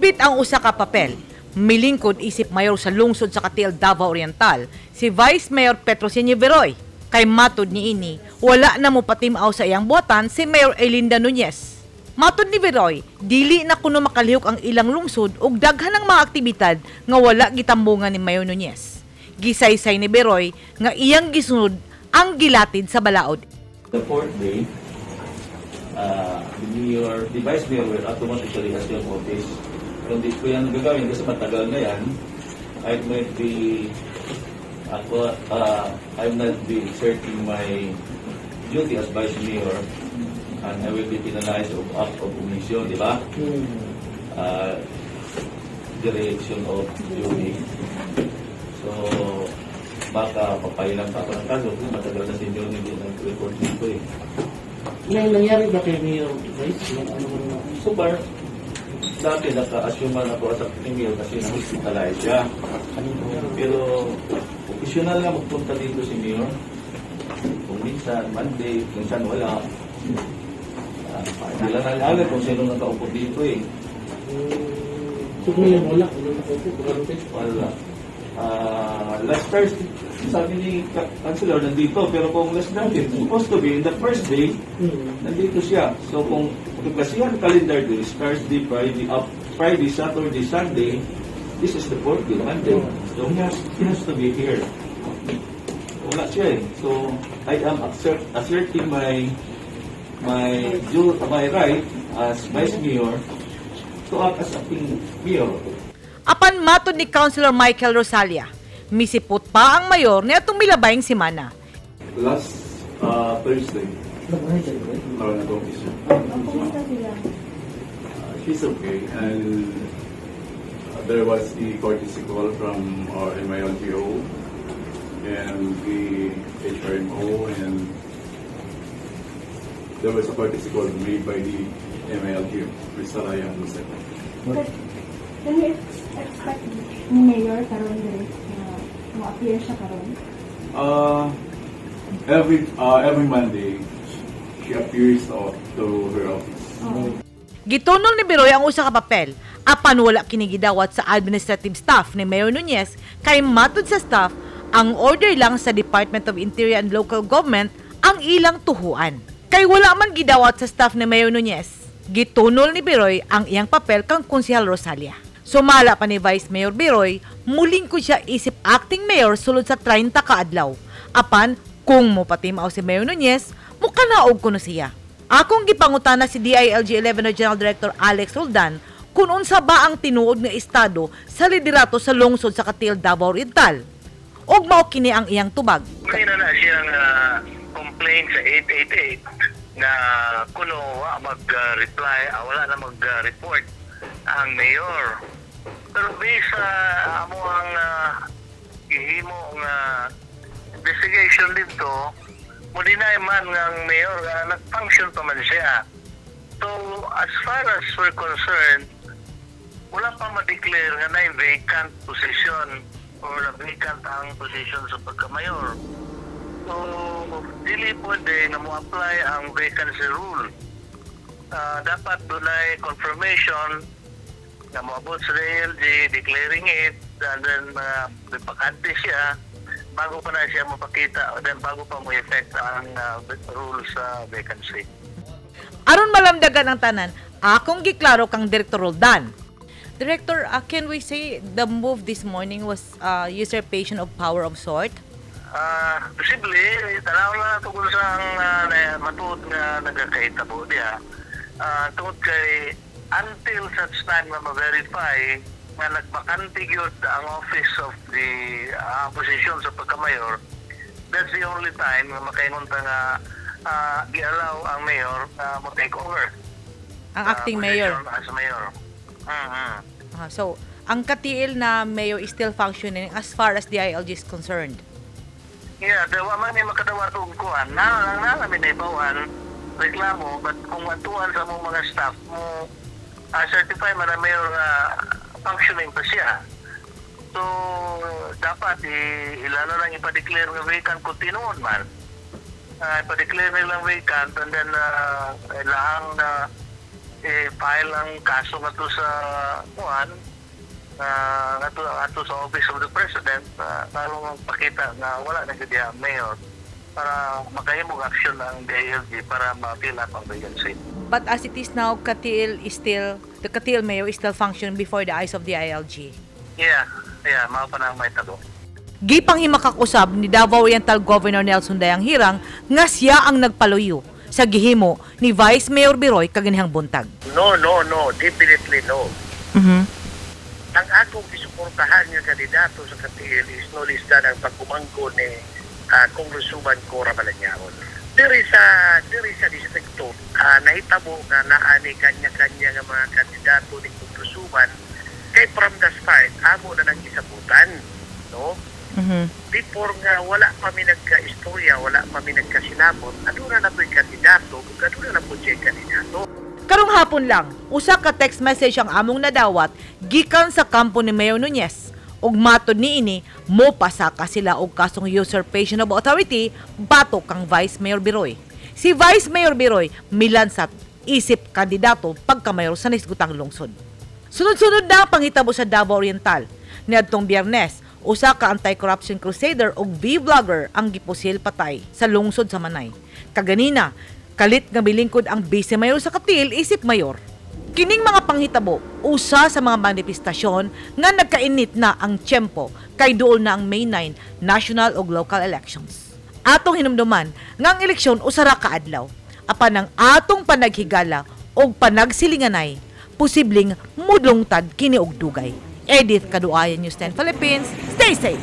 Bitbit ang usa ka papel. Milingkod isip mayor sa lungsod sa Cateel, Davao Oriental, si Vice Mayor Petrocinio Veroy. Kay matod ni ini, wala na mo patimaw sa iyang buhatan si Mayor Elinda Nunez. Matod ni Veroy, dili na kuno makalihok ang ilang lungsod ug daghan ng mga aktibidad nga wala gitambungan ni Mayor Nunez. Gisaysay ni Veroy nga iyang gisunod ang gilatid sa balaod. The fourth day, the mayor, the vice mayor will automatically assume office. Kung di ko yan gagawin kasi matagal na yan, I might be, ako, I might be exerting my duty as vice mayor and I will be penalized of act of omission, di ba? Dereliction of duty. So, baka papailan pa ako ng kaso kasi matagal na si Mayor hindi nag-report dito eh. May nangyari ba kay Mayor Vice? Yung ano man na? So far, dati naka-assume man ako as acting mayor kasi na-hospitalize siya. Pero, occasional na magpunta dito si Mayor. Kung minsan, Monday, minsan wala. Hindi lang nalaga kung sino nakaupo dito eh. So ngayon wala, wala na po. Wala. Wala. Last Thursday, sabi ni Councilor nandito, pero kung last Thursday, supposed to be in the first day, nandito siya. So kung kasi ang calendar days, Thursday, Friday, up, Friday, Saturday, Sunday, this is the fourth day, Monday. So he has to be here. Wala siya eh. So I am asserting my right as vice mayor to act as acting mayor. Apan matod ni Councilor Michael Rosalia, misipot pa ang mayor niadtong milabayng semana. Last Thursday, Nabuhay siya, right? nag-office siya. Kumusta sila? She's okay. And there was the courtesy call from our MILGO and the HRMO, and there was a courtesy call made by the MILGO, Rizalaya Jose. Can we expect ni Mayor karon dire na mo-appear siya karon? Every Monday, she appears to her office. Oo. Gitunol ni Biroy ang usa ka papel apan wala kini gidawat sa administrative staff ni Mayor Nunez kay matod sa staff, ang order lang sa Department of Interior and Local Government ang ilang tuhuan. Kay wala man gidawat sa staff ni Mayor Nunez. Gitunol ni Biroy ang iyang papel kang Konsehal Rosalia. Sumala pa ni Vice Mayor Biroy, mulingkod siya isip acting mayor sulod sa 30 ka adlaw. Apan kung mopatimaw si Mayor Nunez, mukanaog kuno siya. Akong gipangutana si DILG 11 Regional Director Alex Roldan kung unsa ba ang tinuod nga estado sa liderato sa lungsod sa Cateel, Davao Oriental. Ug mao kini ang iyang tubag. May na siyang complaint sa 888 na kuno wa mag-reply, wala na mag-report ang mayor. Pero based sa amo ang gihimo nga investigation dito, mo deny man nga ang mayor nag-function pa man siya. So, as far as we're concerned, wala pa ma-declare nga na vacant position or na vacant ang position sa pagka-mayor. So, dili pwede na mo-apply ang vacancy rule. Dapat dunay confirmation na moabot sa DILG declaring it and then bakante siya bago pa na siya mapakita o then bago pa mo effect ang rule sa vacancy. Aron malamdagan ang tanan, akong giklaro kang Director Roldan. Director, can we say the move this morning was usurpation of power of sort? Posible, tanaw lang tungkol sa ang matuod nga nagkakaitabo diha. Tungod kay until such time na ma-verify nga nagbakante gyud ang office of the position sa pagka-mayor, that's the only time nga makaingon ta nga gi-allow ang mayor na mo take over. Ang acting mayor. Position as mayor. So, ang Cateel na mayor is still functioning as far as DILG is concerned. Yeah, dawa man ni makadawat og kuan. Na lang na kami naibawan reklamo, but kung atuan sa mong mga staff mo certify man ang mayor nga functioning pa siya. So dapat ilalo lang ipa-declare nga vacant kung tinuod man. Ipa-declare nilang vacant and then ilahang I-file ang kaso nga to sa kuan nga ato sa Office of the President karong magpakita nga wala na gyud diha ang mayor para makahimog action ang DILG para ma-fill up ang vacancy. But as it is now, Cateel is still, the Cateel mayor is still functioning before the eyes of the DILG. Yeah, mao pa na ang mahitabo. Gipanghimakak usab ni Davao Oriental Governor Nelson Dayanghirang nga siya ang nagpaluyo sa gihimo ni Vice Mayor Biroy kaganihang buntag. No, no, no. Definitely no. Ang akong gisuportahan nga kandidato sa Cateel is no less than ang pagkumangko ni Congresswoman Cora Malanyaon. Diri sa distrikto, nahitabo nga naa ni kanya-kanya nga mga kandidato ni Congresswoman kay from the start amo na nang gisabutan, no? Before nga wala pa mi nagka-istorya, wala pa mi nagkasinabot, aduna na to'y kandidato, kung aduna na po siya kandidato. Karong hapon lang, usa ka text message ang among nadawat gikan sa kampo ni Mayor Nuñez. Ug matod niini, mo pasaka sila og kasong usurpation of authority batok kang Vice Mayor Biroy. Si Vice Mayor Biroy milansat isip kandidato pagkamayor sa nisgutang lungsod. Sunod-sunod na ang panghitabo sa Davao Oriental. Niadtong Biyernes, usa ka anti-corruption crusader ug V-vlogger ang gipusil patay sa lungsod sa Manay. Kaganina, kalit nga milingkod ang vice mayor sa Cateel isip mayor. Kining mga panghitabo, usa sa mga manifestasyon nga nagkainit na ang tiyempo kay duol na ang May 9 national ug local elections. Atong hinumduman nga ang eleksyon usa ra ka adlaw. Apan ang atong panaghigala og panagsilinganay posibleng mudlongtad kini og dugay. Edith Kaduayan, News 10 Philippines. Stay safe.